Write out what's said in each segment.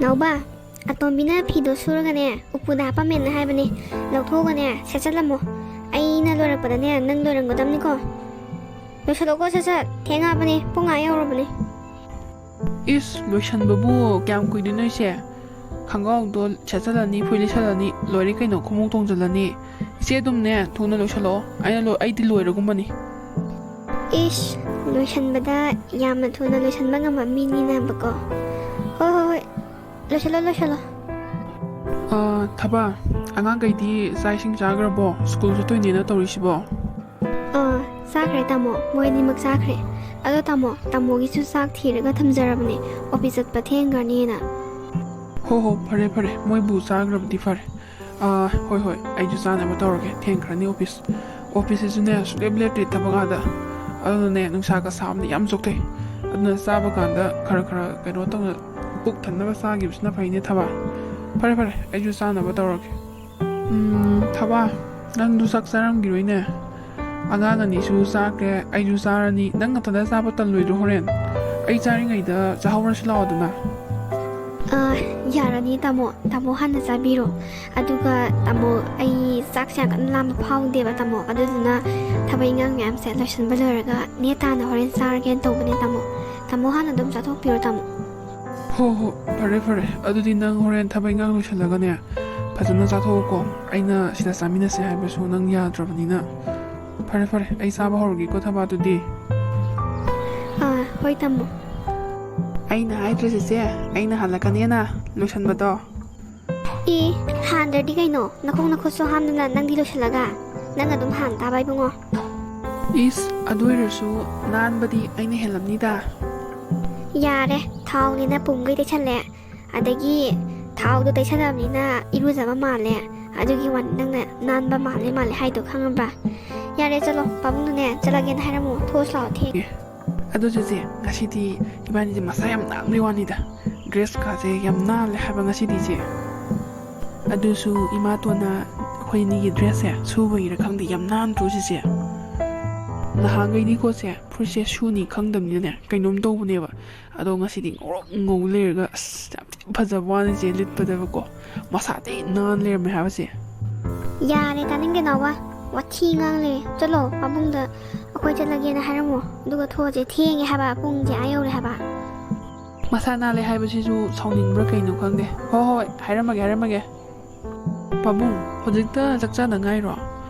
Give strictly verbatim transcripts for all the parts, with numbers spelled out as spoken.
ꯅꯥꯎꯕ, ꯑꯇꯣꯝꯕꯤꯅ ꯐꯤꯗꯣ ꯁꯨꯔꯒꯅꯦ, ꯎꯄꯨꯗ ꯍꯥꯞꯄꯝꯃꯦꯅ ꯍꯥꯏꯕꯅꯦ, ꯂꯧꯊꯣꯛꯑꯒꯅꯦ ꯁꯦꯠꯆꯜꯂꯝꯃꯣ꯫ ꯑꯩꯅ ꯂꯣꯏꯔꯛꯄꯗꯅꯦ, ꯅꯪ ꯂꯣꯏꯔꯝꯒꯗꯕꯅꯤꯀꯣ꯫ ꯂꯣꯏꯁꯜꯂꯣꯀꯣ ꯁꯠ ꯁꯠ, ꯊꯦꯡꯉꯛꯑꯕꯅꯦ, ꯄꯨꯡ ꯑꯥ ꯌꯧꯔꯕꯅꯦ꯫ ꯏꯁ, ꯂꯣꯏꯁꯟꯕꯕꯨ ꯀꯌꯥꯝ ꯀꯨꯏꯗꯣꯏꯅꯣ ꯏꯆꯦ? ꯈꯪꯒꯥꯎꯗꯣ ꯁꯦꯠꯆꯜꯂꯅꯤ, ꯐꯨꯔꯤꯠ ꯂꯤꯠꯁꯜꯂꯅꯤ, ꯂꯣꯏꯔꯦ ꯀꯩꯅꯣ, ꯈꯣꯡꯎꯞ ꯇꯣꯡꯖꯜꯂꯅꯤ꯫ ꯏꯆꯦ ꯑꯗꯨꯝꯅꯦ, ꯊꯨꯅ ꯂꯣꯏꯁꯜꯂꯛꯑꯣ꯫ ꯑꯩꯅ ꯂꯣ-, ꯑꯩꯗꯤ ꯂꯣꯏꯔꯒꯨꯝꯕꯅꯤ꯫ ꯏꯁ, ꯂꯣꯏꯁꯟꯕꯗ ꯌꯥꯝꯅ ꯊꯨꯅ ꯂꯣꯏꯁꯟꯕ ꯉꯝꯕ ꯃꯤꯅꯤꯅꯕꯀꯣ꯫ ꯍꯣꯏ, ꯍꯣꯏ, ꯍꯣꯏ, ꯂꯣꯏꯁꯜꯂꯣ, ꯂꯣꯏꯁꯜꯂꯣ꯫ ꯑꯥ, ꯊꯕꯥ, ꯑꯉꯥꯡꯈꯩꯗꯤ ꯆꯥꯛ ꯏꯁꯤꯡ ꯆꯥꯈ꯭ꯔꯕꯣ? ꯁ꯭ꯀꯨꯜ ꯆꯠꯇꯣꯏꯅꯦꯅ ꯇꯧꯔꯤꯁꯤꯕꯣ? ꯑꯥ, ꯆꯥꯈ꯭ꯔꯦ ꯇꯥꯃꯣ, ꯃꯣꯏ ꯑꯅꯤꯃꯛ ꯆꯥꯈ꯭ꯔꯦ꯫ ꯑꯗꯣ ꯇꯥꯃꯣ, ꯇꯥꯃꯣꯒꯤꯁꯨ ꯆꯥꯛ ꯊꯤꯔꯒ ꯊꯝꯖꯔꯕꯅꯦ, ꯑꯣꯐꯤꯁ ꯆꯠꯄ ꯊꯦꯡꯈ꯭ꯔꯅꯦꯅ꯫ ꯍꯣ ꯍꯣ, ꯐꯔꯦ ꯐꯔꯦ, ꯃꯣꯏꯕꯨ ꯆꯥꯈ꯭ꯔꯕꯗꯤ ꯐꯔꯦ꯫ ꯑꯥ, ꯍꯣꯏ ꯍꯣꯏ, ꯑꯩꯁꯨ ꯆꯥꯅꯕ ꯇꯧꯔꯒꯦ, ꯊꯦꯡꯈ꯭ꯔꯅꯤ ꯑꯣꯐꯤꯁ꯫ ꯑꯣꯐꯤꯁꯁꯤꯁꯨꯅꯦ, ꯁꯨꯡꯂꯦꯞ ꯂꯦꯞꯇꯦ ꯊꯕꯛ ꯑꯥꯗ꯫ ꯑꯗꯨꯅꯅꯦ, ꯅꯨꯡꯁꯥꯒ ꯁꯥꯕꯅ ꯌꯥꯝ ꯆꯣꯛꯊꯩ꯫ ꯑꯗꯨꯅ ꯆꯥꯕ ꯀꯥꯟꯗ ꯈꯔ ꯈꯔ ꯀꯩꯅꯣ ꯇꯧꯅ, ꯄꯨꯛ ꯊꯟꯅꯕ ꯆꯥꯈꯤꯕꯁꯤꯅ ꯐꯩꯅꯦ ꯊꯕꯥ꯫ ꯐꯔꯦ ꯐꯔꯦ, ꯑꯩꯁꯨ ꯆꯥꯅꯕ ꯇꯧꯔꯒꯦ꯫ ꯎꯝ, ꯊꯕꯥ, ꯅꯪꯗꯨ ꯆꯥꯛ ꯆꯥꯔꯝꯈꯤꯔꯣꯏꯅꯦ꯫ ꯑꯉꯥꯡ ꯑꯅꯤꯁꯨ ꯆꯥꯈ꯭ꯔꯦ, ꯑꯩꯁꯨ ꯆꯥꯔꯅꯤ꯫ ꯅꯪ ꯅꯊꯟꯗ ꯆꯥꯕ ꯇꯜꯂꯣꯏꯗ꯭ꯔꯣ ꯍꯣꯔꯦꯟ? ꯑꯩ ꯆꯥꯔꯤꯉꯩꯗ ꯆꯥꯍꯧꯔꯁꯤ ꯂꯥꯛꯑꯣꯗꯅ꯫ ꯑ, ꯌꯥꯔꯅꯤ ꯇꯥꯃꯣ, ꯇꯥꯃꯣ ꯍꯥꯟꯅ ꯆꯥꯕꯤꯔꯣ꯫ ꯑꯗꯨꯒ ꯇꯥꯃꯣ, ꯑꯩ ꯆꯥꯛꯁꯦ ꯌꯥꯝ ꯀꯟꯅ ꯂꯥꯝꯕ ꯐꯥꯎꯗꯦꯕ ꯇꯥꯃꯣ, ꯑꯗꯨꯗꯨꯅ ꯊꯕꯛ ꯏꯟꯈꯥꯡ ꯃꯌꯥꯝꯁꯦ ꯂꯣꯏꯁꯤꯟꯕ ꯂꯣꯏꯔꯒ ꯅꯦ ꯇꯥꯅ ꯍꯣꯔꯦꯟ ꯆꯥꯔꯒꯦꯅ ꯇꯧꯕꯅꯦ ꯇꯥꯃꯣ꯫ ꯇꯥꯃꯣ ꯍꯥꯟꯅ ꯑꯗꯨꯝ ꯆꯥꯊꯣꯛꯄꯤꯔꯣ ꯇꯥꯃꯣ꯫ ꯍꯣ ꯍꯣ, ꯐꯔꯦ ꯐꯔꯦ, ꯑꯗꯨꯗꯤ ꯅꯪ ꯍꯣꯔꯦꯟ ꯊꯕꯛ ꯏꯟꯈꯥꯡ ꯂꯣꯏꯁꯤꯜꯂꯒꯅꯦ, ꯐꯖꯅ ꯆꯥꯊꯣꯛꯑꯣꯀꯣ꯫ ꯑꯩꯅ ꯁꯤꯗ ꯆꯥꯃꯤꯟꯅꯁꯦ ꯍꯥꯏꯕꯁꯨ ꯅꯪ ꯌꯥꯗ꯭ꯔꯕꯅꯤꯅ꯫ ꯐꯔꯦ ꯐꯔꯦ, ꯑꯩ ꯆꯥꯕ ꯍꯧꯔꯒꯦꯀꯣ ꯊꯕꯥ ꯑꯗꯨꯗꯤ꯫ ꯑꯥ, ꯍꯣꯏ ꯇꯥꯃꯣ꯫ ꯑꯩꯅ ꯍꯥꯏꯗ꯭ꯔ ꯆꯦꯆꯦ, ꯑꯩꯅ ꯍꯜꯂꯛꯀꯅꯦꯅ ꯂꯣꯏꯁꯟꯕꯗꯣ꯫ ꯑꯦ, ꯍꯥꯟꯗ꯭ꯔꯗꯤ ꯀꯩꯅꯣ? ꯅꯈꯣꯡ ꯅꯈꯨꯠꯁꯨ ꯍꯥꯝꯗꯅ ꯅꯪꯗꯤ ꯂꯣꯏꯁꯜꯂꯒ? ꯅꯪ ꯑꯗꯨꯝ ꯍꯥꯟ ꯇꯥꯕ ꯏꯕꯨꯡꯉꯣ꯫ ꯏꯁ, ꯑꯗꯨ ꯑꯣꯏꯔꯁꯨ ꯅꯥꯟꯕꯗꯤ ꯑꯩꯅ ꯍꯦꯜꯂꯝꯅꯤꯗ꯫ ꯌꯥꯔꯦ, ꯊꯥꯎꯅꯤꯅ ꯄꯨꯝꯒꯩ ꯇꯩꯁꯜꯂꯦ, ꯑꯗꯒꯤ ꯊꯥꯎꯗꯣ ꯇꯩꯁꯜꯂꯕꯅꯤꯅ ꯏꯔꯨꯖꯕ ꯃꯥꯜꯂꯦ, ꯑꯗꯨꯒꯤ ꯋꯥꯅꯤ ꯅꯪꯅ ꯅꯥꯟꯕ ꯃꯥꯜꯂꯦ ꯃꯥꯜꯂꯦ ꯍꯥꯏꯗꯣ, ꯈꯪꯉꯕ꯭ꯔꯥ? ꯌꯥꯔꯦ, ꯆꯠꯂꯣ, ꯄꯥꯕꯨꯡꯗꯨꯅꯦ ꯆꯠꯂꯒꯦꯅ ꯍꯥꯏꯔꯝꯃꯣ, ꯊꯣꯛꯑꯁꯤ ꯂꯥꯛꯑꯣ, ꯊꯦꯡꯉꯦ꯫ ꯑꯗꯣ ꯆꯦꯆꯦ, ꯉꯁꯤꯗꯤ ꯏꯕꯥꯅꯤꯁꯦ ꯃꯁꯥ ꯌꯥꯝ ꯅꯥꯟꯕꯩ ꯋꯥꯅꯤꯗ, ꯗ꯭ꯔꯦꯁꯀꯥꯁꯦ ꯌꯥꯝ ꯅꯥꯜꯂꯦ ꯍꯥꯏꯕ ꯉꯁꯤꯗꯤ ꯏꯆꯦ꯫ ꯑꯗꯨꯁꯨ ꯏꯃꯥꯇꯣꯟꯅ ꯑꯩꯈꯣꯏ ꯑꯅꯤꯒꯤ ꯗ꯭ꯔꯦꯁꯁꯦ ꯁꯨꯕꯒꯤꯔ ꯈꯪꯗꯦ, ꯌꯥꯝ ꯅꯥꯟꯗ꯭ꯔꯣ ꯆꯦꯆꯦ? ꯅꯍꯥꯟꯈꯩꯗꯤꯀꯣ ꯁꯦ, ꯐꯨꯔꯤꯠꯁꯦ ꯁꯨꯅꯤ ꯈꯪꯗꯕꯅꯤꯅꯅꯦ, ꯀꯩꯅꯣꯝ ꯇꯧꯕꯅꯦꯕ꯫ ꯑꯗꯣ ꯉꯁꯤꯗꯤ ꯉꯧꯔꯣꯛ ꯉꯧ ꯂꯩꯔꯒ ꯑꯁ ꯌꯥꯝ ꯊꯤ ꯐꯖꯕ ꯋꯥꯅꯤ ꯆꯦ, ꯂꯤꯠꯄꯗꯕꯀꯣ꯫ ꯃꯁꯥ ꯊꯤ ꯅꯥꯟ ꯂꯩꯔꯝꯃꯦ ꯍꯥꯏꯕ ꯆꯦ꯫ ꯌꯥꯔꯦ, ꯇꯥꯅꯤꯡꯗꯦ ꯅꯥꯎꯕ꯫ ꯋꯥꯊꯤ ꯉꯥꯡ ꯂꯩꯔꯦ꯫ ꯆꯠꯂꯣ, ꯄꯥꯕꯨꯡꯗ ꯑꯩꯈꯣꯏ ꯆꯠꯂꯒꯦꯅ ꯍꯥꯏꯔꯝꯃꯣ꯫ ꯑꯗꯨꯒ ꯊꯣꯛꯑꯁꯦ, ꯊꯦꯡꯉꯦ ꯍꯥꯏꯕ, ꯄꯨꯡꯁꯦ ꯑꯥ ꯌꯧꯔꯦ ꯍꯥꯏꯕ꯫ ꯃꯁꯥ ꯅꯥꯜꯂꯦ ꯍꯥꯏꯕꯁꯤꯁꯨ ꯁꯥꯎꯅꯤꯡꯕ꯭ꯔꯥ ꯀꯩꯅꯣ ꯈꯪꯗꯦ꯫ ꯍꯣꯏ, ꯍꯣꯏ, ꯍꯥꯏꯔꯝꯃꯒꯦ, ꯍꯥꯏꯔꯝꯃꯒꯦ꯫ ꯄꯥꯕꯨꯡ, ꯍꯧꯖꯤꯛꯇ ꯆꯥꯛ ꯆꯥꯗ ꯉꯥꯏꯔꯣ?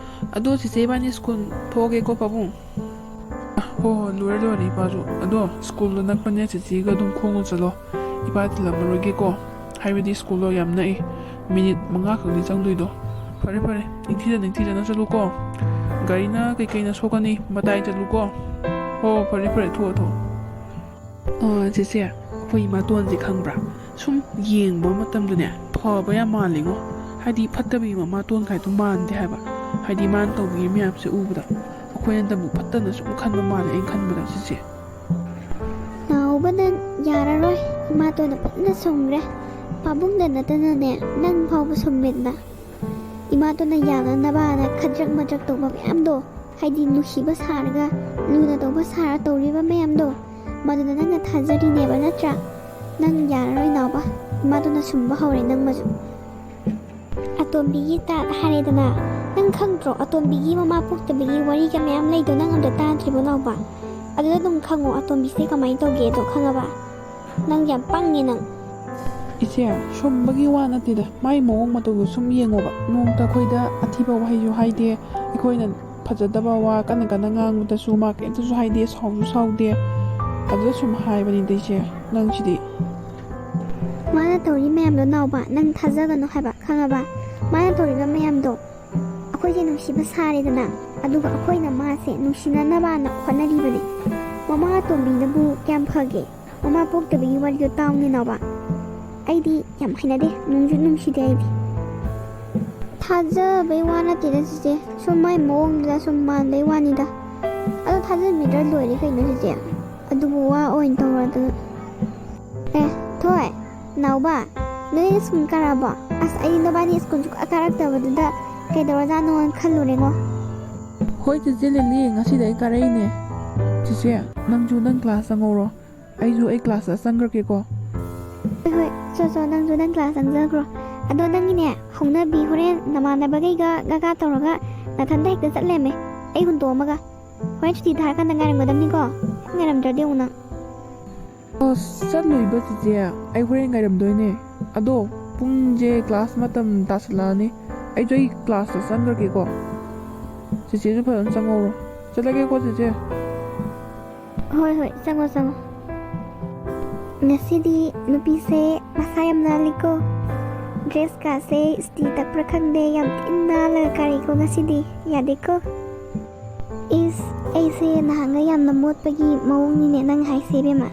ꯑꯗꯣ ꯆꯦꯆꯦ ꯏꯕꯥꯅꯤ ꯁ꯭ꯀꯨꯜ ꯊꯣꯛꯑꯒꯦꯀꯣ ꯄꯥꯕꯨꯡ꯫ ꯍꯣ ꯍꯣ, ꯂꯣꯏꯔꯦ ꯂꯣꯏꯔꯦ ꯏꯄꯥꯁꯨ꯫ ꯑꯗꯣ ꯁ꯭ꯀꯨꯜꯗꯣ ꯅꯛꯄꯅꯦ, ꯆꯦꯆꯦꯒ ꯑꯗꯨꯝ ꯈꯣꯡꯅ ꯆꯠꯂꯣ꯫ ꯏꯄꯥ ꯊꯤꯜꯂꯝꯃꯔꯣꯏꯒꯦꯀꯣ, ꯍꯥꯏꯕꯗꯤ ꯁ꯭ꯀꯨꯜꯗꯣ ꯌꯥꯝ ꯅꯛꯏ, ꯃꯤꯅꯤꯠ ꯃꯉꯥ ꯈꯛꯅꯤ ꯆꯪꯗꯣꯏꯗꯣ꯫ ꯐꯔꯦ ꯐꯔꯦ, ꯅꯤꯡꯊꯤꯖ ꯅꯤꯡꯊꯤꯖꯅ ꯆꯠꯂꯨꯀꯣ꯫ ꯒꯥꯔꯤꯅ ꯀꯩꯀꯩꯅ ꯁꯣꯛꯀꯅꯤ, ꯃꯇꯥꯏ ꯆꯠꯂꯨꯀꯣ꯫ ꯍꯣ, ꯐꯔꯦ ꯐꯔꯦ, ꯊꯣꯛꯑꯣ ꯊꯣꯛꯑꯣ꯫ ꯑ, ꯆꯦꯆꯦ, ꯑꯩꯈꯣꯏ ꯏꯃꯥꯇꯣꯟꯁꯦ ꯈꯪꯕ꯭ꯔꯥ? ꯁꯨꯝ ꯌꯦꯡꯕ ꯃꯇꯝꯗꯅꯦ, ꯐꯕ ꯌꯥꯝ ꯃꯥꯜꯂꯤꯉꯣ꯫ ꯍꯥꯏꯗꯤ ꯐꯠꯇꯕꯤ ꯃꯃꯥꯇꯣꯟ ꯀꯥꯏꯗꯣ ꯃꯥꯟꯗꯦ ꯍꯥꯏꯕ꯫ ꯍꯥꯏꯗꯤ ꯃꯥꯅ ꯇꯧꯕꯤꯔꯤ ꯃꯌꯥꯝꯁꯦ ꯎꯕꯗ ꯑꯩꯈꯣꯏꯅꯗꯕꯨ ꯐꯠꯇꯅ ꯁꯨꯝ ꯈꯟꯕ ꯃꯥꯜꯂꯦ, ꯑꯩꯅ ꯈꯟꯕꯗ ꯆꯦꯆꯦ꯫ ꯅꯥꯎꯕ, ꯅꯪ ꯌꯥꯔꯔꯣꯏ꯫ ꯏꯃꯥꯇꯣꯟꯅ ꯐꯖꯅ ꯁꯨꯝꯈ꯭ꯔꯦ꯫ ꯄꯥꯕꯨꯡꯗ ꯅꯠꯇꯅꯅꯦ, ꯅꯪ ꯐꯥꯎꯕ ꯁꯨꯝꯃꯦꯗꯅ꯫ ꯏꯃꯥꯇꯣꯟꯅ ꯌꯥꯅꯅꯕꯅ ꯈꯗ꯭ꯔꯛ ꯃꯗ꯭ꯔꯛ ꯇꯧꯕ ꯃꯌꯥꯝꯗꯣ, ꯍꯥꯏꯗꯤ ꯅꯨꯡꯁꯤꯕ ꯁꯥꯔꯒ, ꯂꯨꯅ ꯇꯧꯕ ꯁꯥꯔ ꯇꯧꯔꯤꯕ ꯃꯌꯥꯝꯗꯣ, ꯃꯗꯨꯗ ꯅꯪꯅ ꯊꯥꯖꯔꯤꯅꯦꯕ, ꯅꯠꯇ꯭ꯔꯥ? ꯅꯪ ꯌꯥꯔꯔꯣꯏ ꯅꯥꯎꯕ, ꯏꯃꯥꯇꯣꯟꯅ ꯁꯨꯝꯕ ꯍꯧꯔꯦ ꯅꯪꯃꯁꯨ꯫ ꯑꯇꯣꯝꯕꯤꯒꯤ ꯇꯥꯠ ꯍꯥꯏꯔꯦꯗꯅ, ꯅꯪ ꯈꯪꯗ꯭ꯔꯣ? ꯑꯇꯣꯝꯕꯤꯒꯤ ꯃꯃꯥ ꯄꯣꯛꯇꯕꯒꯤ ꯋꯥꯔꯤꯒ ꯃꯌꯥꯝ ꯂꯩꯗꯣ, ꯅꯪ ꯑꯝꯇ ꯇꯥꯗ꯭ꯔꯤꯕꯣ ꯅꯥꯎꯕ? ꯑꯗꯨꯗ ꯑꯗꯨꯝ ꯈꯪꯉꯣ, ꯑꯇꯣꯝꯕꯤꯁꯦ ꯀꯃꯥꯏꯅ ꯇꯧꯒꯦꯗꯣ, ꯈꯪꯉꯕ? ꯅꯪ ꯌꯥꯝ ꯄꯪꯉꯦ ꯅꯪ꯫ ꯏꯆꯦ, ꯁꯨꯝꯕꯒꯤ ꯋꯥ ꯅꯠꯇꯦꯗ, ꯃꯥꯏ ꯃꯑꯣꯡ ꯃꯇꯧꯗꯣ ꯁꯨꯝ ꯌꯦꯡꯉꯣꯕ꯫ ꯅꯣꯡꯃꯇ ꯑꯩꯈꯣꯏꯗ ꯑꯊꯤꯕ ꯋꯥꯍꯩꯁꯨ ꯍꯥꯏꯗꯦ, ꯑꯩꯈꯣꯏꯅ ꯐꯖꯗꯕ ꯋꯥ ꯀꯟꯅ ꯀꯟꯅ ꯉꯥꯡꯕꯗꯁꯨ ꯃꯥ ꯀꯩꯝꯇꯁꯨ ꯍꯥꯏꯗꯦ, ꯁꯥꯎꯁꯨ ꯁꯥꯎꯗꯦ꯫ ꯑꯗꯨꯗ ꯁꯨꯝ ꯍꯥꯏꯕꯅꯤꯗ ꯏꯆꯦ, ꯅꯪꯁꯤꯗꯤ꯫ ꯃꯥꯅ ꯇꯧꯔꯤ ꯃꯌꯥꯝꯗꯣ ꯅꯥꯎꯕ, ꯅꯪ ꯊꯥꯖꯒꯅꯨ ꯍꯥꯏꯕ, ꯈꯪꯉꯕ? ꯃꯥꯅ ꯇꯧꯔꯤꯕ ꯃꯌꯥꯝꯗꯣ ꯑꯩꯈꯣꯏꯁꯦ ꯅꯨꯡꯁꯤꯕ ꯁꯥꯔꯦꯗꯅ, ꯑꯗꯨꯒ ꯑꯩꯈꯣꯏꯅ ꯃꯥꯁꯦ ꯅꯨꯡꯁꯤꯅꯅꯕꯅ ꯍꯣꯠꯅꯔꯤꯕꯅꯦ꯫ ꯃꯃꯥ ꯑꯇꯣꯝꯕꯤꯅꯕꯨ ꯀꯌꯥꯝ ꯐꯒꯦ? ꯃꯃꯥ ꯄꯣꯛꯇꯕꯒꯤ ꯋꯥꯔꯤꯗꯣ ꯇꯥꯎꯅꯦ ꯅꯥꯎꯕ꯫ ꯑꯩꯗꯤ ꯌꯥꯝ ꯍꯩꯅꯗꯦ, ꯅꯨꯡꯁꯨ ꯅꯨꯡꯁꯤꯗꯦ ꯑꯩꯗꯤ꯫ ꯊꯥꯖꯕꯩ ꯋꯥ ꯅꯠꯇꯦꯗ ꯆꯤꯆꯦ, ꯁꯨꯝ ꯃꯥꯏ ꯃꯑꯣꯡꯗꯨꯗ ꯁꯨꯝ ꯃꯥꯟꯕꯩ ꯋꯥꯅꯤꯗ꯫ ꯑꯗꯣ ꯊꯥꯖꯟꯕꯤꯗ꯭ꯔ ꯂꯣꯏꯔꯦ ꯀꯩꯅꯣ ꯆꯤꯆꯦ, ꯑꯗꯨꯕꯨ ꯋꯥ ꯑꯣꯏꯅ ꯇꯧꯔꯗꯅ꯫ ꯑꯦ, ꯊꯣꯏ, ꯅꯥꯎꯕ, ꯅꯣꯏ ꯁ꯭ꯀꯨꯜ ꯀꯥꯔꯛꯑꯕꯣ? ꯑꯁ, ꯑꯩꯗꯤ ꯅꯕꯥꯅꯤ ꯁ꯭ꯀꯨꯜ ꯁꯨꯡꯀꯥ ꯀꯥꯔꯛꯇꯕꯗꯨꯗ ꯀꯩꯗꯧꯔꯖꯥꯠꯅꯣꯅ ꯈꯜꯂꯨꯔꯦꯉꯣ꯫ ꯍꯣꯏ ꯆꯦꯆꯦ ꯂꯤꯂꯤ, ꯉꯁꯤꯗꯤ ꯑꯩ ꯀꯥꯔꯛꯏꯅꯦ꯫ ꯆꯦꯆꯦ, ꯅꯪꯁꯨ ꯅꯪ ꯀ꯭ꯂꯥꯁ ꯆꯪꯍꯧꯔꯣ, ꯑꯩꯁꯨ ꯑꯩ ꯀ꯭ꯂꯥꯁꯇ ꯆꯪꯈ꯭ꯔꯒꯦꯀꯣ꯫ ꯍꯣꯏ ꯍꯣꯏ, ꯆꯣ ꯆꯣ, ꯅꯪꯁꯨ ꯅꯪ ꯀ꯭ꯂꯥꯁ ꯆꯪꯖꯈ꯭ꯔꯣ꯫ ꯑꯗꯣ ꯅꯪꯒꯤꯅꯦ ꯍꯧꯅꯕꯤ, ꯍꯣꯔꯦꯟ ꯅꯃꯥꯟꯅꯕꯈꯩꯒ ꯒꯥꯒꯥ ꯇꯧꯔꯒ ꯅꯊꯟꯗ ꯍꯦꯛꯇ ꯆꯠꯂꯦꯃꯦ, ꯑꯩ ꯍꯨꯟꯇꯣꯛꯑꯝꯃꯒ꯫ ꯍꯣꯔꯦꯟ ꯁꯨꯇꯤ ꯊꯥꯔꯀꯥꯟꯗ ꯉꯥꯏꯔꯝꯒꯗꯕꯅꯤꯀꯣ꯫ ꯉꯥꯏꯔꯝꯗ꯭ꯔꯗꯤ ꯑꯃꯨꯛ ꯅꯪ꯫ ꯑꯁ, ꯆꯠꯂꯣꯏꯕ ꯆꯤꯆꯦ, ꯑꯩ ꯍꯣꯔꯦꯟ ꯉꯥꯏꯔꯝꯗꯣꯏꯅꯦ꯫ ꯑꯗꯣ ꯄꯨꯡꯁꯦ ꯀ꯭ꯂꯥꯁ ꯃꯇꯝ ꯇꯥꯁꯜꯂꯛꯑꯅꯤ, ꯑꯩꯁꯨ ꯑꯩ ꯀ꯭ꯂꯥꯁꯇ ꯆꯪꯈ꯭ꯔꯒꯦꯀꯣ꯫ ꯆꯤꯆꯦꯁꯨ ꯐꯖꯅ ꯆꯪꯍꯧꯔꯣ꯫ ꯆꯠꯂꯒꯦꯀꯣ ꯆꯤꯆꯦ꯫ ꯍꯣꯏ ꯍꯣꯏ, ꯆꯪꯉꯣ ꯆꯪꯉꯣ꯫ ꯉꯁꯤꯗꯤ ꯅꯨꯄꯤꯁꯦ ꯃꯁꯥ ꯌꯥꯝ ꯅꯥꯜꯂꯤꯀꯣ꯫ ꯗ꯭ꯔꯦꯁꯀꯥꯁꯦ ꯏꯁꯇꯤ ꯇꯛꯄ꯭ꯔꯥ ꯈꯪꯗꯦ, ꯌꯥꯝ ꯊꯤꯅ ꯅꯥꯜꯂꯒ ꯀꯥꯔꯤꯀꯣ ꯉꯁꯤꯗꯤ꯫ ꯌꯥꯗꯦꯀꯣ꯫ ꯏꯁ, ꯑꯩꯁꯦ ꯅꯍꯥꯟꯒ ꯌꯥꯝꯅ ꯃꯣꯠꯄꯒꯤ ꯃꯑꯣꯡꯅꯤꯅꯦ ꯅꯪ ꯍꯥꯏꯁꯦ ꯏꯕꯦꯝꯃ꯫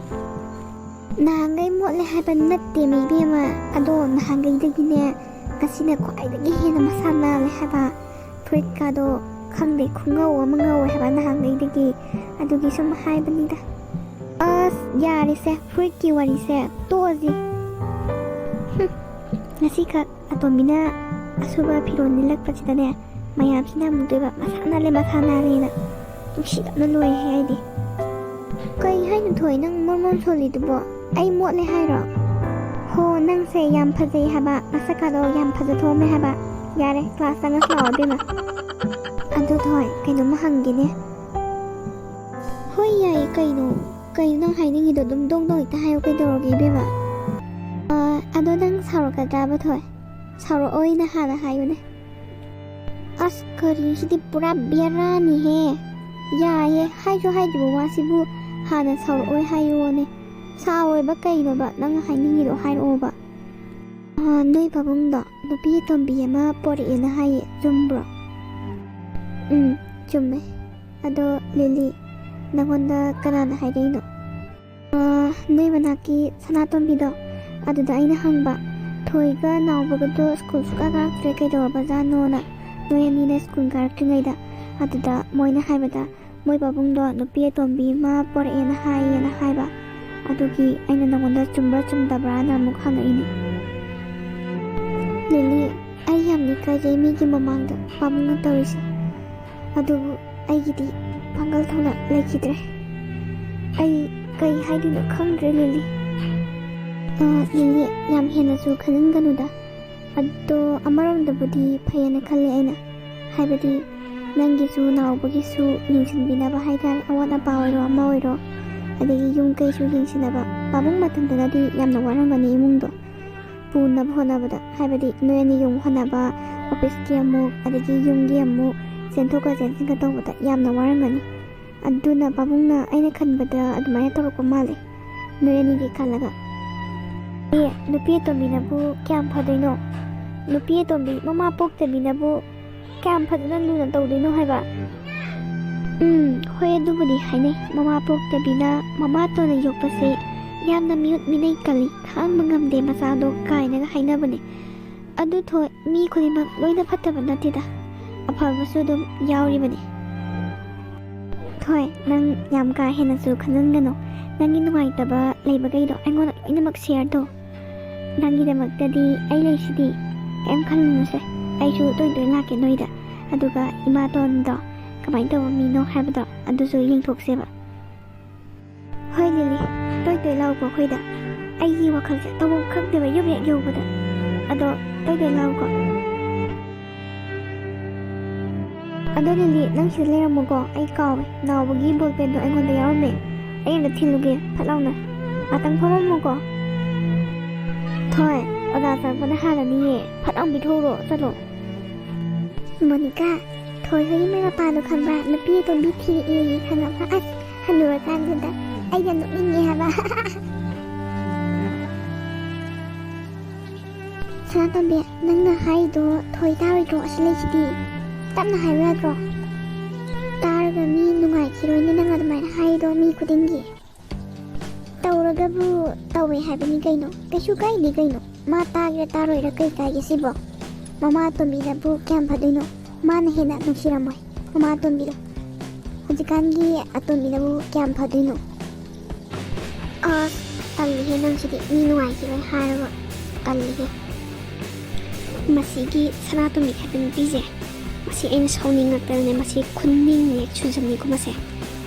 ꯅꯍꯥꯟꯒꯩ ꯃꯣꯠꯂꯦ ꯍꯥꯏꯕ ꯅꯠꯇꯦꯃꯦ ꯏꯕꯦꯝꯃ, ꯑꯗꯣ ꯅꯍꯥꯟꯒꯩꯗꯒꯤꯅꯦ ꯉꯁꯤꯅ ꯈ꯭ꯋꯥꯏꯗꯒꯤ ꯍꯦꯟꯅ ꯃꯁꯥ ꯅꯥꯜꯂꯦ ꯍꯥꯏꯕ꯫ ꯐꯨꯔꯤꯠꯀꯥꯗꯣ ꯈꯪꯗꯦ, ꯈꯨꯉꯧ ꯑꯃ ꯉꯧꯋꯦ ꯍꯥꯏꯕ ꯅꯍꯥꯟꯒꯩꯗꯒꯤ꯫ ꯑꯗꯨꯒꯤ ꯁꯨꯝ ꯍꯥꯏꯕꯅꯤꯗ꯫ ꯑꯁ, ꯌꯥꯔꯦꯁꯦ, ꯐꯨꯔꯤꯠꯀꯤ ꯋꯥꯔꯤꯁꯦ ꯇꯣꯛꯑꯁꯤ꯫ ꯍꯨꯝ, ꯉꯁꯤꯈꯛ ꯑꯇꯣꯝꯕꯤꯅ ꯑꯁꯨꯕ ꯐꯤꯔꯣꯜ ꯂꯤꯠꯂꯛꯄꯁꯤꯗꯅꯦ, ꯃꯌꯥꯝꯁꯤꯅ ꯑꯃꯨꯛꯇꯣꯏꯕ, "ꯃꯁꯥ ꯅꯥꯜꯂꯦ, ꯃꯁꯥ ꯅꯥꯜꯂꯦꯅ"꯫ ꯅꯨꯡꯁꯤꯗꯕꯅ ꯂꯣꯏꯔꯦ ꯑꯩꯗꯤ꯫ ꯀꯩ ꯍꯥꯏꯅꯣ ꯊꯣꯏ, ꯅꯪ ꯃꯣꯟ ꯃꯣꯟ ꯁꯣꯜꯂꯤꯗꯨꯕꯣ? ꯑꯩ ꯃꯣꯠꯂꯦ ꯍꯥꯏꯔꯣ? ꯍꯣ, ꯅꯪꯁꯦ ꯌꯥꯝ ꯐꯖꯩ ꯍꯥꯏꯕ, ꯅꯁꯛꯀꯥꯗꯣ ꯌꯥꯝ ꯐꯖꯊꯣꯛꯑꯝꯃꯦ ꯍꯥꯏꯕ꯫ ꯌꯥꯔꯦ, ꯀ꯭ꯂꯥꯁ ꯆꯪꯉꯁꯤ ꯂꯥꯛꯑꯣ ꯏꯕꯦꯝꯃ꯫ ꯑꯗꯨ ꯊꯣꯏ, ꯀꯩꯅꯣꯝꯃ ꯍꯪꯒꯦꯅꯦ꯫ ꯍꯣꯏ, ꯌꯥꯏꯌꯦ, ꯀꯩꯅꯣ? ꯀꯩꯅꯣ ꯅꯪ ꯍꯥꯏꯅꯤꯡꯉꯤꯗꯣ? ꯑꯗꯨꯝ ꯗꯣꯡ ꯗꯣꯡ ꯍꯦꯛꯇ ꯍꯥꯏꯌꯣ, ꯀꯩꯗꯧꯔꯒꯦ ꯏꯕꯦꯝꯃ? ꯑ, ꯑꯗꯣ ꯅꯪ ꯁꯥꯎꯔꯛꯀꯗ꯭ꯔꯥꯕ ꯊꯣꯏ? ꯁꯥꯎꯔꯛꯑꯣꯏꯅ ꯍꯥꯟꯅ ꯍꯥꯏꯌꯨꯅꯦ꯫ ꯑꯁ, ꯀꯔꯤꯁꯤꯗꯤ ꯄꯨꯔꯥ ꯕꯦꯔꯥꯅꯤꯍꯦ꯫ ꯌꯥꯏꯌꯦ, ꯍꯥꯏꯁꯨ ꯍꯥꯏꯗ꯭ꯔꯤꯕ ꯋꯥꯁꯤꯕꯨ ꯍꯥꯟꯅ ꯁꯥꯎꯔꯛꯑꯣꯏ ꯍꯥꯏꯌꯣꯅꯦ꯫ ꯁꯥꯎꯔꯣꯏꯕ ꯀꯩꯅꯣꯕ? ꯅꯪ ꯍꯥꯏꯅꯤꯡꯉꯤꯗꯣ ꯍꯥꯏꯔꯛꯑꯣꯕ꯫ ꯑ, ꯅꯣꯏ ꯄꯥꯕꯨꯡꯗꯣ ꯅꯨꯄꯤ ꯑꯇꯣꯝꯕꯤ ꯑꯃ ꯄꯣꯔꯛꯑꯦꯅ ꯍꯥꯏꯌꯦ, ꯆꯨꯝꯕ꯭ꯔꯣ? ꯎꯝ, ꯆꯨꯝꯃꯦ꯫ ꯑꯗꯣ ꯂꯤꯂꯤ, ꯅꯪꯉꯣꯟꯗ ꯀꯅꯥꯅ ꯍꯥꯏꯔꯛꯏꯅꯣ? ꯑ, ꯅꯣꯏ ꯃꯅꯥꯛꯀꯤ ꯁꯅꯥꯇꯣꯝꯕꯤꯗꯣ, ꯑꯗꯨꯗ ꯑꯩꯅ ꯍꯪꯕ, "ꯊꯣꯏꯒ ꯅꯥꯎꯕꯒꯗꯣ ꯁ꯭ꯀꯨꯜ ꯁꯨꯀꯥ ꯀꯥꯔꯛꯇ꯭ꯔꯦ, ꯀꯩꯗꯧꯔꯕꯖꯥꯠꯅꯣꯅ?" ꯅꯣꯏ ꯑꯅꯤꯅ ꯁ꯭ꯀꯨꯜ ꯀꯥꯔꯛꯇ꯭ꯔꯤꯉꯩꯗ꯫ ꯑꯗꯨꯗ ꯃꯣꯏꯅ ꯍꯥꯏꯕꯗ, ꯃꯣꯏ ꯄꯥꯕꯨꯡꯗꯣ ꯅꯨꯄꯤ ꯑꯇꯣꯝꯕꯤ ꯑꯃ ꯄꯣꯔꯛꯑꯦꯅ ꯍꯥꯏꯌꯦꯅ ꯍꯥꯏꯕ꯫ ꯑꯗꯨꯒꯤ ꯑꯩꯅ ꯅꯉꯣꯟꯗ ꯆꯨꯝꯕ꯭ꯔꯥ ꯆꯨꯝꯗꯕ꯭ꯔꯥꯅ ꯑꯃꯨꯛ ꯍꯪꯉꯛꯏꯅꯦ꯫ ꯂꯤꯂꯤ, ꯑꯩ ꯌꯥꯝ ꯏꯀꯥꯏꯖꯩ ꯃꯤꯒꯤ ꯃꯃꯥꯡꯗ ꯄꯥꯕꯨꯡꯅ ꯇꯧꯔꯤꯁꯦ꯫ ꯑꯗꯨꯕꯨ ꯑꯩꯒꯤꯗꯤ ꯄꯥꯡꯒꯜ ꯊꯧꯅꯥ ꯂꯩꯈꯤꯗ꯭ꯔꯦ꯫ ꯑꯩ ꯀꯩ ꯍꯥꯏꯗꯣꯏꯅꯣ ꯈꯪꯗ꯭ꯔꯦ, ꯂꯤꯂꯤ꯫ ꯑ, ꯂꯤꯂꯤ, ꯌꯥꯝ ꯍꯦꯟꯅꯁꯨ ꯈꯟꯖꯤꯟꯒꯅꯨꯗ꯫ ꯑꯗꯣ ꯑꯃꯔꯣꯝꯗꯕꯨꯗꯤ ꯐꯩꯌꯦꯅ ꯈꯜꯂꯦ ꯑꯩꯅ꯫ ꯍꯥꯏꯕꯗꯤ ꯅꯪꯒꯤꯁꯨ ꯅꯥꯎꯕꯒꯤꯁꯨ ꯌꯦꯡꯁꯤꯟꯕꯤꯅꯕ ꯍꯥꯏꯇꯥꯔꯦ, ꯑꯋꯥꯠ ꯑꯄꯥ ꯑꯣꯏꯔꯣ ꯑꯃ ꯑꯣꯏꯔꯣ, ꯑꯗꯒꯤ ꯌꯨꯝ ꯀꯩꯁꯨ ꯌꯦꯡꯁꯤꯟꯅꯕ꯫ ꯄꯥꯕꯨꯡ ꯃꯊꯟꯇꯅꯗꯤ ꯌꯥꯝꯅ ꯋꯥꯔꯝꯒꯅꯤ ꯏꯃꯨꯡꯗꯣ ꯄꯨꯅꯕ ꯍꯣꯠꯅꯕꯗ, ꯍꯥꯏꯕꯗꯤ ꯅꯣꯏ ꯑꯅꯤ ꯌꯨꯝ ꯍꯣꯠꯅꯕ, ꯑꯣꯐꯤꯁꯀꯤ ꯑꯃꯨꯛ, ꯑꯗꯒꯤ ꯌꯨꯝꯒꯤ ꯑꯃꯨꯛ, ꯆꯦꯟꯊꯣꯛꯀ ꯆꯦꯟꯁꯤꯟꯒ ꯇꯧꯕꯗ ꯌꯥꯝꯅ ꯋꯥꯔꯝꯒꯅꯤ꯫ ꯑꯗꯨꯅ ꯄꯥꯕꯨꯡꯅ ꯑꯩꯅ ꯈꯟꯕꯗ ꯑꯗꯨꯃꯥꯏꯅ ꯇꯧꯔꯛꯄ ꯃꯥꯜꯂꯦ, ꯅꯣꯏ ꯑꯅꯤꯒꯤ ꯈꯜꯂꯒ꯫ ꯑꯦ, ꯅꯨꯄꯤ ꯑꯇꯣꯝꯕꯤꯅꯕꯨ ꯀꯌꯥꯝ ꯐꯗꯣꯏꯅꯣ? ꯅꯨꯄꯤ ꯑꯇꯣꯝꯕꯤ ꯃꯃꯥ ꯄꯣꯛꯇꯕꯤꯅꯕꯨ ꯀꯌꯥꯝ ꯐꯖꯅ ꯂꯨꯅ ꯇꯧꯗꯣꯏꯅꯣ ꯍꯥꯏꯕ? ꯎꯝ, ꯍꯣꯏ, ꯑꯗꯨꯕꯨꯗꯤ ꯍꯥꯏꯅꯩ꯫ ꯃꯃꯥ ꯄꯣꯛꯇꯕꯤꯅ ꯃꯃꯥꯇꯣꯟꯅ ꯌꯣꯛꯄꯁꯦ ꯌꯥꯝꯅ ꯃꯤꯑꯣꯠ ꯃꯤꯅꯩ ꯀꯜꯂꯤ, ꯈꯥꯡꯕ ꯉꯝꯗꯦ ꯃꯆꯥꯗꯣ ꯀꯥꯏꯅꯒ ꯍꯥꯏꯅꯕꯅꯦ꯫ ꯑꯗꯨ ꯊꯣꯏ, ꯃꯤ ꯈꯨꯗꯤꯡꯃꯛ ꯂꯣꯏꯅ ꯐꯠꯇꯕ ꯅꯠꯇꯦꯗ, ꯑꯐꯕꯁꯨ ꯑꯗꯨꯝ ꯌꯥꯎꯔꯤꯕꯅꯤ꯫ ꯊꯣꯏ, ꯅꯪ ꯌꯥꯝ ꯀꯥ ꯍꯦꯟꯅꯁꯨ ꯈꯟꯖꯤꯟꯒꯅꯨ꯫ ꯅꯪꯒꯤ ꯅꯨꯡꯉꯥꯏꯇꯕ ꯂꯩꯕꯈꯩꯗꯣ ꯑꯩꯉꯣꯟꯗ ꯂꯣꯏꯅꯃꯛ ꯁꯤꯌꯔ ꯇꯧ꯫ ꯅꯪꯒꯤꯗꯃꯛꯇꯗꯤ ꯑꯩ ꯂꯩꯁꯤꯗꯤ, ꯀꯩꯝ ꯈꯜꯂꯨꯅꯨꯁꯦ꯫ ꯑꯩꯁꯨ ꯇꯣꯏ ꯇꯣꯏ ꯂꯥꯛꯀꯦ ꯅꯣꯏꯗ, ꯑꯗꯨꯒ ꯏꯃꯥꯇꯣꯟꯗꯣ ꯀꯃꯥꯏꯅ ꯇꯧꯕ ꯃꯤꯅꯣ ꯍꯥꯏꯕꯗꯣ ꯑꯗꯨꯁꯨ ꯌꯦꯡꯊꯣꯛꯁꯦꯕ꯫ ꯍꯣꯏ ꯂꯤꯂꯤ, ꯇꯣꯏ ꯇꯣꯏ ꯂꯥꯛꯎꯀꯣ ꯑꯩꯈꯣꯏꯗ꯫ ꯑꯩꯒꯤ ꯋꯥꯈꯜꯁꯦ ꯇꯧꯐꯝ ꯈꯪꯗꯦꯕ ꯌꯨꯝ ꯍꯦꯛ ꯌꯧꯕꯗ꯫ ꯑꯗꯣ ꯇꯣꯏ ꯇꯣꯏ ꯂꯥꯛꯎꯀꯣ꯫ ꯑꯗꯣ ꯂꯤꯂꯤ, ꯅꯪ ꯁꯤꯗ ꯂꯩꯔꯝꯃꯨꯀꯣ, ꯑꯩ ꯀꯥꯎꯋꯦ, ꯅꯥꯎꯕꯒꯤ ꯕꯣꯜ ꯄꯦꯟꯗꯣ ꯑꯩꯉꯣꯟꯗ ꯌꯥꯎꯔꯝꯃꯦ, ꯑꯩ ꯑꯝꯇ ꯊꯤꯜꯂꯨꯒꯦ ꯐꯠ ꯂꯥꯎꯅ꯫ ꯉꯥꯛꯇꯪ ꯐꯝꯃꯝꯃꯨꯀꯣ꯫ ꯊꯣꯏ, ꯑꯣꯖꯥ ꯆꯪꯉꯛꯄꯅ ꯍꯥꯜꯂꯅꯤꯌꯦ, ꯐꯠ ꯂꯥꯎꯅ ꯄꯤꯊꯣꯛꯎꯔꯣ, ꯆꯠꯂꯣ꯫ ꯃꯣꯅꯤꯀꯥ, ꯊꯣꯏ ꯍꯣꯏꯒꯤ ꯃꯣꯏ ꯃꯄꯥꯗꯣ ꯈꯪꯕ꯭ꯔꯥ? ꯅꯨꯄꯤ ꯑꯇꯣꯝꯕꯤ ꯊꯤꯔꯛꯑꯦꯌꯦ, ꯈꯪꯉꯕ꯭ꯔꯥ? ꯑꯁ, ꯍꯟꯅꯨꯔꯀꯥꯟꯁꯤꯗ ꯑꯩ ꯌꯥꯝ ꯅꯣꯛꯅꯤꯡꯉꯦ ꯍꯥꯏꯕ꯫ ꯁꯅꯥꯇꯣꯝꯕꯤ, ꯅꯪꯅ ꯍꯥꯏꯗꯣ ꯊꯣꯏ ꯇꯥꯔꯣꯏꯗ꯭ꯔꯣ? ꯑꯁꯤ ꯂꯩꯁꯤꯗꯤ꯫ ꯇꯞꯅ ꯍꯥꯏꯕ ꯌꯥꯗ꯭ꯔꯣ? ꯇꯥꯔꯒ ꯃꯤ ꯅꯨꯡꯉꯥꯏꯈꯤꯔꯣꯏꯅꯦ ꯅꯪ ꯑꯗꯨꯃꯥꯏꯅ ꯍꯥꯏꯗꯣ ꯃꯤ ꯈꯨꯗꯤꯡꯒꯤ꯫ ꯇꯧꯔꯒꯕꯨ ꯇꯧꯋꯦ ꯍꯥꯏꯕꯅꯤ ꯀꯩꯅꯣ, ꯀꯩꯁꯨ ꯀꯥꯏꯗꯦ ꯀꯩꯅꯣ꯫ ꯃꯥ ꯇꯥꯒꯦꯔꯥ ꯇꯥꯔꯣꯏꯔꯥ ꯀꯩ ꯀꯥꯏꯒꯦ ꯁꯤꯕꯣ? ꯃꯃꯥ ꯑꯇꯣꯝꯕꯤꯅꯕꯨ ꯀꯌꯥꯝ ꯐꯗꯣꯏꯅꯣ? ꯃꯥꯅ ꯍꯦꯟꯅ ꯅꯨꯡꯁꯤꯔꯝꯃꯣꯏ ꯃꯃꯥ ꯑꯇꯣꯝꯕꯤꯗꯣ꯫ ꯍꯧꯖꯤꯛꯀꯥꯟꯒꯤ ꯑꯇꯣꯝꯕꯤꯅꯕꯨ ꯀꯌꯥꯝ ꯐꯗꯣꯏꯅꯣ? ꯑꯁ, ꯇꯜꯂꯤꯍꯦ ꯅꯪꯁꯤꯗꯤ, ꯃꯤ ꯅꯨꯡꯉꯥꯏꯈꯤꯔꯣꯏ ꯍꯥꯏꯔꯒ꯫ ꯇꯜꯂꯤꯍꯦ꯫ ꯃꯁꯤꯒꯤ ꯁꯅꯥꯇꯣꯝꯕꯤ ꯍꯥꯏꯕ ꯅꯨꯄꯤꯁꯦ, ꯁꯤ ꯑꯩꯅ ꯁꯥꯎꯅꯤꯡꯉꯛꯇꯅꯅꯦ, ꯃꯁꯤ ꯈꯨꯅꯤꯡꯅꯦ ꯁꯨꯖꯟꯅꯤꯀꯣ ꯃꯁꯦ꯫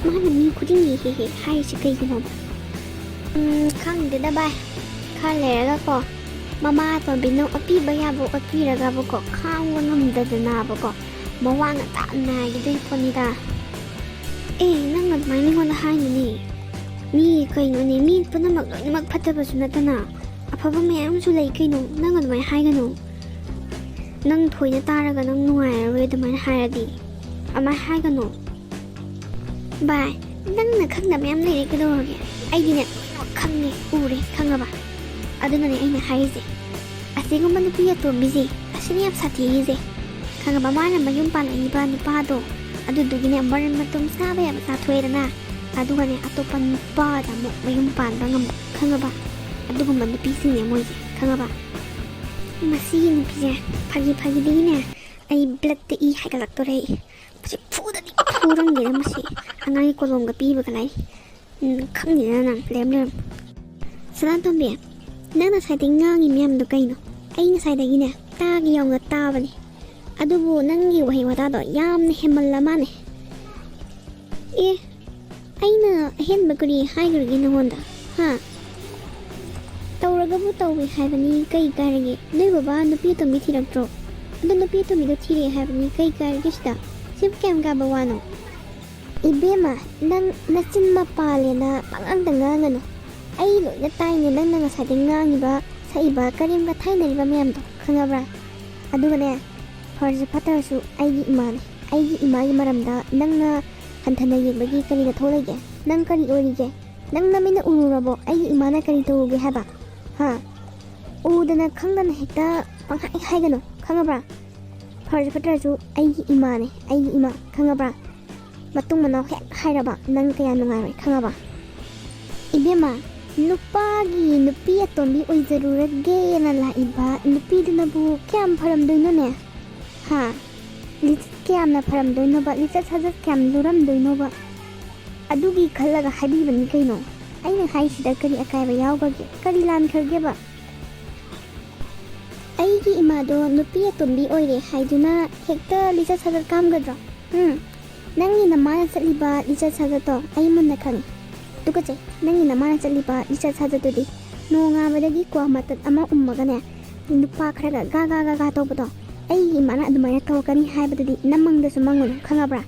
ꯃꯥꯅ ꯃꯤ ꯈꯨꯗꯤꯡꯒꯤ ꯍꯦꯛ ꯍꯦꯛ ꯍꯥꯏꯔꯤꯁꯦ ꯀꯩꯒꯤꯅꯣꯕ? ꯎꯝ, ꯈꯪꯗꯦꯗ ꯚꯥꯏ, ꯈꯔ ꯂꯩꯔꯒꯀꯣ ꯃꯃꯥ ꯑꯇꯣꯝꯕꯤꯅ ꯑꯣꯠꯄꯤꯕ ꯌꯥꯕ ꯑꯣꯠꯄꯤꯔꯒꯕꯀꯣ ꯈꯥꯡꯕ ꯉꯝꯗꯗꯅꯕꯀꯣ ꯃꯋꯥ ꯉꯟꯇꯥ ꯅꯥꯏꯒꯤꯗꯣꯏ ꯄꯣꯠꯅꯤꯗ꯫ ꯑꯦ, ꯅꯪ ꯑꯗꯨꯃꯥꯏꯅ ꯑꯩꯉꯣꯟꯗ ꯍꯥꯏꯅꯨꯅꯦ꯫ ꯃꯤ ꯀꯩꯅꯣꯅꯦ, ꯃꯤ ꯄꯨꯝꯅꯃꯛ ꯂꯣꯏꯅꯃꯛ ꯐꯠꯇꯕꯁꯨ ꯅꯠꯇꯅ ꯑꯐꯕ ꯃꯌꯥꯝ ꯑꯃꯁꯨ ꯂꯩ ꯀꯩꯅꯣ꯫ ꯅꯪ ꯑꯗꯨꯃꯥꯏꯅ ꯍꯥꯏꯒꯅꯨ꯫ ꯅꯪ ꯊꯣꯏꯅ ꯇꯥꯔꯒ ꯅꯪ ꯅꯨꯡꯉꯥꯏꯔꯔꯣꯏ ꯑꯗꯨꯃꯥꯏꯅ ꯍꯥꯏꯔꯗꯤ꯫ ꯑꯗꯨꯃꯥꯏꯅ ꯍꯥꯏꯒꯅꯨ꯫ ꯚꯥꯏ, ꯅꯪꯅ ꯈꯪꯗꯕ ꯃꯌꯥꯝ ꯂꯩꯔꯦ ꯀꯩꯗꯧꯔꯒꯦ? ꯑꯩꯗꯤꯅꯦ ꯂꯣꯏꯅꯃꯛ ꯈꯪꯉꯦ, ꯎꯔꯦ, ꯈꯪꯉꯕ? ꯑꯗꯨꯅꯅꯦ ꯑꯩꯅ ꯍꯥꯏꯔꯤꯁꯦ꯫ ꯑꯁꯤꯒꯨꯝꯕ ꯅꯨꯄꯤ ꯑꯇꯣꯝꯕꯤꯁꯦ ꯑꯁꯤꯅ ꯌꯥꯝ ꯁꯥꯊꯤꯔꯤꯁꯦ꯫ ꯈꯪꯉꯕ? ꯃꯥꯅ ꯃꯌꯨꯝ ꯄꯥꯜꯂꯛꯏꯕ ꯅꯨꯄꯥꯗꯣ ꯑꯗꯨꯗꯨꯒꯤꯅꯦ ꯃꯔꯟ ꯃꯇꯨꯝ ꯆꯥꯕ ꯌꯥꯕ ꯆꯥꯊꯣꯛꯑꯦꯗꯅ, ꯑꯗꯨꯒꯅꯦ ꯑꯇꯣꯞꯄ ꯅꯨꯄꯥꯗ ꯑꯃꯨꯛ ꯃꯌꯨꯝ ꯄꯥꯟꯕ ꯉꯝꯕ, ꯈꯪꯉꯕ? ꯑꯗꯨꯒꯨꯝꯕ ꯅꯨꯄꯤꯁꯤꯡꯅꯦ ꯃꯣꯏꯁꯦ, ꯈꯪꯉꯕ? ꯃꯁꯤꯒꯤ ꯅꯨꯄꯤꯁꯦ ꯐꯥꯒꯤ ꯐꯥꯒꯤꯗꯒꯤꯅꯦ ꯑꯩ ꯕ꯭ꯂꯠꯇ ꯏ ꯍꯥꯏꯒꯠꯂꯛꯇꯣꯔꯦ ꯑꯩ꯫ ꯃꯁꯤ ꯐꯨꯗꯗꯤ ꯐꯨꯔꯝꯒꯦꯅ ꯃꯁꯤ ꯑꯉꯥꯡꯒꯤ ꯀꯣꯂꯣꯝꯒ ꯄꯤꯕꯒ ꯂꯥꯏ꯫ ꯎꯝ, ꯈꯪꯗꯦꯗ ꯅꯪ, ꯂꯩꯔꯝ ꯂꯩꯔꯝ꯫ ꯁꯅꯥꯇꯣꯝꯕꯤ, ꯅꯪ ꯉꯁꯥꯏꯗꯒꯤ ꯉꯥꯡꯉꯤ ꯃꯌꯥꯝꯗꯣ ꯀꯩꯅꯣ? ꯑꯩ ꯉꯁꯥꯏꯗꯒꯤꯅꯦ ꯇꯥꯒꯦ ꯌꯥꯎꯅ ꯇꯥꯕꯅꯦ, ꯑꯗꯨꯕꯨ ꯅꯪꯒꯤ ꯋꯥꯍꯩ ꯋꯥꯇꯥꯗꯣ ꯌꯥꯝꯅ ꯍꯦꯟꯃꯜꯂ ꯃꯥꯅꯦ꯫ ꯑꯦ, ꯑꯩꯅ ꯑꯍꯦꯟꯕ ꯀꯔꯤ ꯍꯥꯏꯈ꯭ꯔꯒꯦ ꯅꯉꯣꯟꯗ? ꯍꯥ? ꯇꯧꯔꯒꯕꯨ ꯇꯧꯏ ꯍꯥꯏꯕꯅꯤ, ꯀꯩ ꯀꯥꯏꯔꯒꯦ? ꯅꯣꯏ ꯕꯕꯥ ꯅꯨꯄꯤ ꯑꯇꯣꯝꯕꯤ ꯊꯤꯔꯛꯇ꯭ꯔꯣ? ꯑꯗꯣ ꯅꯨꯄꯤ ꯑꯇꯣꯝꯕꯤꯗꯣ ꯊꯤꯔꯛꯑꯦ ꯍꯥꯏꯕꯅꯤ, ꯀꯩ ꯀꯥꯏꯔꯒꯦ ꯁꯤꯗ? ꯁꯤꯕꯨ ꯀꯌꯥꯝ ꯀꯥꯕ ꯋꯥꯅꯣ? ꯏꯕꯦꯝꯃ, ꯅꯪ ꯅꯆꯤꯟ ꯃꯄꯥꯜꯂꯦꯅ ꯄꯉꯥꯡꯗ ꯉꯥꯡꯒꯅꯨ꯫ ꯑꯩ ꯂꯣꯏꯅ ꯇꯥꯏꯅꯦ ꯅꯪꯅ ꯉꯁꯥꯏꯗꯩ ꯉꯥꯡꯉꯤꯕ, ꯁꯛꯏꯕ, ꯀꯔꯦꯝ ꯀꯊꯥꯏꯅꯔꯤꯕ ꯃꯌꯥꯝꯗꯣ, ꯈꯪꯉꯕ꯭ꯔꯥ? ꯑꯗꯨꯒꯅꯦ, ꯐꯔꯁꯨ ꯐꯠꯇ꯭ꯔꯁꯨ ꯑꯩꯒꯤ ꯏꯃꯥꯅꯦ꯫ ꯑꯩꯒꯤ ꯏꯃꯥꯒꯤ ꯃꯔꯝꯗ ꯅꯪꯅ ꯍꯟꯊꯅ ꯌꯦꯡꯕꯒꯤ ꯀꯔꯤ ꯅꯊꯧ ꯂꯩꯒꯦ? ꯅꯪ ꯀꯔꯤ ꯑꯣꯏꯔꯤꯒꯦ? ꯅꯪ ꯅꯃꯤꯠꯅ ꯎꯔꯨꯔꯕꯣ ꯑꯩꯒꯤ ꯏꯃꯥꯅ ꯀꯔꯤ ꯇꯧꯔꯨꯒꯦ ꯍꯥꯏꯕ? ꯍꯥ? ꯎꯗꯅ ꯈꯪꯗꯅ ꯍꯦꯛꯇ ꯄꯪꯍꯥꯏ ꯍꯥꯏꯒꯅꯨ, ꯈꯪꯉꯕ꯭ꯔꯥ? ꯐꯔꯁꯨ ꯐꯠꯇ꯭ꯔꯁꯨ ꯑꯩꯒꯤ ꯏꯃꯥꯅꯦ, ꯑꯩꯒꯤ ꯏꯃꯥ, ꯈꯪꯉꯕ꯭ꯔꯥ? ꯃꯇꯨꯡ ꯃꯅꯥꯎ ꯍꯦꯛ ꯍꯥꯏꯔꯕ ꯅꯪ ꯀꯌꯥ ꯅꯨꯡꯉꯥꯏꯔꯣꯏ, ꯈꯪꯉꯕ? ꯏꯕꯦꯝꯃ, ꯅꯨꯄꯥꯒꯤ ꯅꯨꯄꯤ ꯑꯇꯣꯝꯕꯤ ꯑꯣꯏꯖꯔꯨꯔꯒꯦꯅ ꯂꯥꯛꯏꯕ ꯅꯨꯄꯤꯗꯨꯅꯕꯨ ꯀꯌꯥꯝ ꯐꯔꯝꯗꯣꯏꯅꯣꯅꯦ? ꯍꯥ? ꯂꯤꯆꯠ ꯀꯌꯥꯝꯅ ꯐꯔꯝꯗꯣꯏꯅꯣꯕ? ꯂꯤꯆꯠ ꯁꯥꯖꯠ ꯀꯌꯥꯝ ꯂꯨꯔꯝꯗꯣꯏꯅꯣꯕ? ꯑꯗꯨꯒꯤ ꯈꯜꯂꯒ ꯍꯥꯏꯕꯤꯕꯅꯤ ꯀꯩꯅꯣ꯫ ꯑꯩꯅ ꯍꯥꯏꯁꯤꯗ ꯀꯔꯤ ꯑꯀꯥꯏꯕ ꯌꯥꯎꯈ꯭ꯔꯒꯦ? ꯀꯔꯤ ꯂꯥꯟꯈ꯭ꯔꯒꯦꯕ? ꯑꯩꯒꯤ ꯏꯃꯥꯗꯣ ꯅꯨꯄꯤ ꯑꯇꯣꯝꯕꯤ ꯑꯣꯏꯔꯦ ꯍꯥꯏꯗꯨꯅ ꯍꯦꯛꯇ ꯂꯤꯆꯠ ꯁꯥꯖꯠ ꯀꯥꯝꯒꯗ꯭ꯔꯣ? ꯎꯝ, ꯅꯪꯒꯤ ꯅꯃꯥꯅ ꯆꯠꯂꯤꯕ ꯂꯤꯆꯠ ꯁꯥꯖꯠꯇꯣ ꯑꯩ ꯃꯨꯟꯅ ꯈꯪꯉꯤ꯫ ꯇꯨꯀꯠꯆꯩ, ꯅꯪꯒꯤ ꯅꯃꯥꯅ ꯆꯠꯂꯤꯕ ꯂꯤꯆꯠ ꯁꯥꯖꯠꯇꯨꯗꯤ꯫ ꯅꯣꯡꯉꯥꯟꯕꯗꯒꯤ ꯀ꯭ꯋꯥ ꯃꯇꯠ ꯑꯃ ꯎꯝꯃꯒꯅꯦ, ꯅꯨꯄꯥ ꯈꯔꯒ ꯒꯥ ꯒꯥ ꯒꯥ ꯒꯥ ꯇꯧꯕꯗꯣ, ꯑꯩꯒꯤ ꯏꯃꯥꯅ ꯑꯗꯨꯃꯥꯏꯅ ꯇꯧꯔꯛꯀꯅꯤ ꯍꯥꯏꯕꯗꯨꯗꯤ ꯅꯃꯪꯗꯁꯨ ꯃꯪꯉꯨꯅꯨ, ꯈꯪꯉꯕ꯭ꯔꯥ?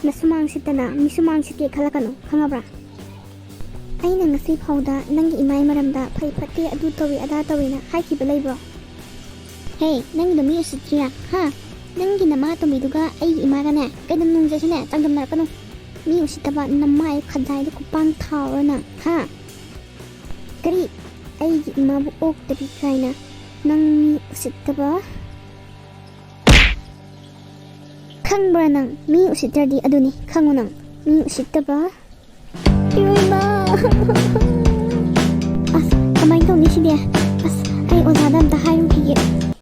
ꯅꯁꯨꯃꯥꯡ ꯁꯤꯠꯇꯅ ꯃꯤꯁꯨꯃꯥꯡ ꯁꯤꯠꯀꯦ ꯈꯜꯂꯛꯀꯅꯨ, ꯈꯪꯉꯕ꯭ꯔꯥ? ꯑꯩꯅ ꯉꯁꯤ ꯐꯥꯎꯗ ꯅꯪꯒꯤ ꯏꯃꯥꯒꯤ ꯃꯔꯝꯗ ꯐꯩ ꯐꯠꯇꯦ, ꯑꯗꯨ ꯇꯧꯏ ꯑꯗꯥ ꯇꯧꯏꯅ ꯍꯥꯏꯈꯤꯕ ꯂꯩꯕ꯭ꯔꯣ? ꯍꯦ, ꯅꯪꯒꯤꯗꯣ ꯃꯤ ꯎꯁꯤꯠꯇ꯭ꯔꯤꯔꯥ? ꯍꯥ? ꯅꯪꯒꯤ ꯅꯃꯥ ꯑꯇꯣꯝꯕꯤꯗꯨꯒ ꯑꯩꯒꯤ ꯏꯃꯥꯒꯅꯦ ꯀꯩꯗꯝ ꯅꯨꯡꯖꯩꯁꯤꯅꯦ ꯆꯥꯡꯗꯝꯅꯔꯛꯀꯅꯨ꯫ ꯃꯤ ꯎꯁꯤꯠꯇꯕ ꯅꯃꯥꯏ ꯈꯗꯥꯏꯗ ꯈꯨꯄꯥꯡ ꯊꯥꯎꯔ ꯅꯪ, ꯍꯥ? ꯀꯔꯤ? ꯑꯩꯒꯤ ꯏꯃꯥꯕꯨ ꯑꯣꯛꯇꯕꯤ ꯀꯥꯏꯅ? ꯅꯪ ꯃꯤ ꯎꯁꯤꯠꯇꯕ꯫ ꯈꯪꯕ꯭ꯔꯥ ꯅꯪ? ꯃꯤ ꯎꯁꯤꯠꯇ꯭ꯔꯗꯤ ꯑꯗꯨꯅꯤ, ꯈꯪꯉꯨ ꯅꯪ꯫ ꯃꯤ ꯎꯁꯤꯠꯇꯕ꯫ ꯏꯃꯥ!